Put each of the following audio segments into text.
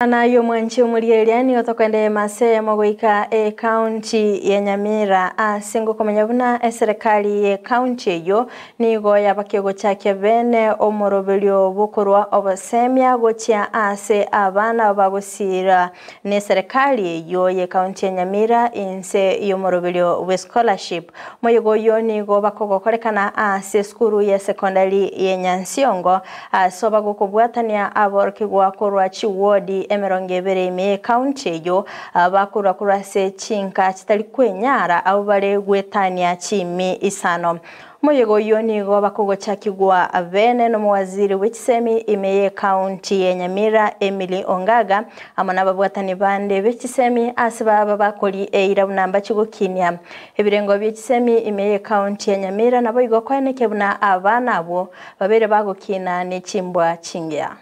Naye omwanchi omorieria nigo tokoendeema ase eyemo goika ekaunti ya Nyamira ase ngokomanya buna eserekari y'ekaunti eyio nigo yabakia gochakia bene omoroberio bw'okorwa obosemia gochia ase abana bagosira n'eserekari eyio y'ekaunti ya Nyamira inse y'omoroberio bwe scholarship. Moyega oyio nigo bakogokorekana ase esukuru ya sekondari ya Nyansiongo ase bagokobwatania aborokigwa korwa chiwodi 20 ime y'ekaunti eyio bakorwa korwa ase chinka chitari kwenyara abo bare gwetania chimi 5. Moyega oyio nigo bakogochakigwa bene n'omowaziri bw'echisemi ime y'ekaunti ya Nyamira Emily Ongaga amo n'ababwatani bande b'echisemi ase baba bakori eira buna mbachigokinia ebirengo by'echisemi ime y'ekaunti ya Nyamira nabo igo koeneke buna abana abwo babere bagokina n'echimbwa chingiya.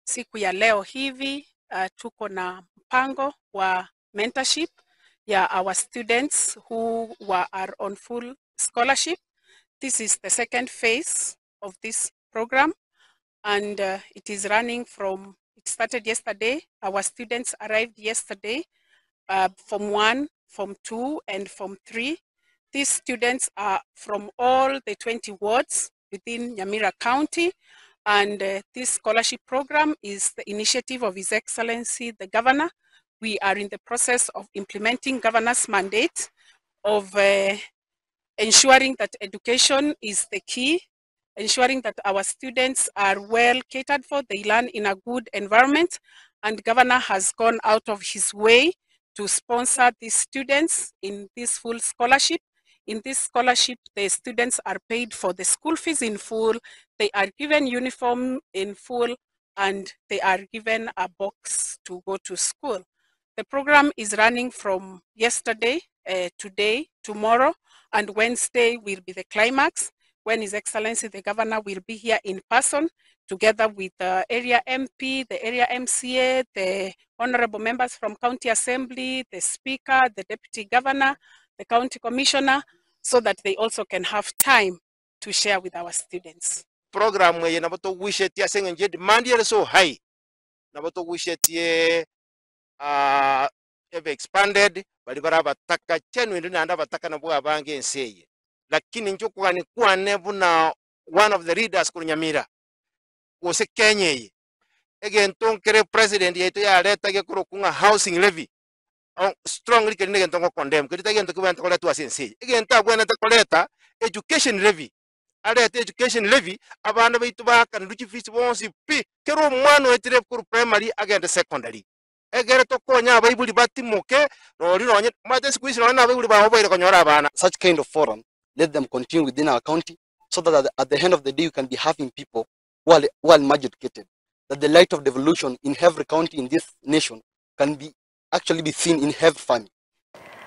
Siku ya leo hivi tuko na mpango wa mentorship ya our students who are on full scholarship. This is the second phase of this program and it is running from, it started yesterday. Our students arrived yesterday, Form 1, Form 2 and Form 3. These students are from all the 20 wards within Nyamira County, and this scholarship program is the initiative of His Excellency the Governor. We are in the process of implementing Governor's mandate of ensuring that education is the key, ensuring that our students are well catered for, they learn in a good environment, and Governor has gone out of his way to sponsor these students in this full scholarship. In this scholarship, the students are paid for the school fees in full, they are given uniform in full, and they are given a box to go to school. The program is running from yesterday, today, tomorrow, and Wednesday will be the climax, when His Excellency the Governor will be here in person, together with the area MP, the area MCA, the honorable members from County Assembly, the Speaker, the Deputy Governor, the County Commissioner, so that they also can have time to share with our students. Program eye nabo togwishetie ase eng'encho edemand ere so high, nabo togwishetie ebe expanded, baria bare abataka genuinely naende abataka nabwo abange ense eye. Lakini inche okogania kwane buna one of the leaders korwa Nyamira, gose Kenya eye, egento nkere president yaito yareta gekorokwa ng'a housing levy, strongly keria na egento ngo condemn, keria tari egento kebwenerete koretwa ase ense eye. Egento abwenerete koreta, education levy, arete education levy, abana baito baakanirwe chifees bonsi pi, kera omwana oetire korwa primary agende secondary. Ekero tokonya abaibori batimoke, nori nonye, omanyete siku hizi nonye na abaibori bao baire konyora abana. Such kind of forum, let them continue within our county so that at the end of the day we can be having people who are much educated, that the light of devolution in every county in this nation can be actually be seen in every family.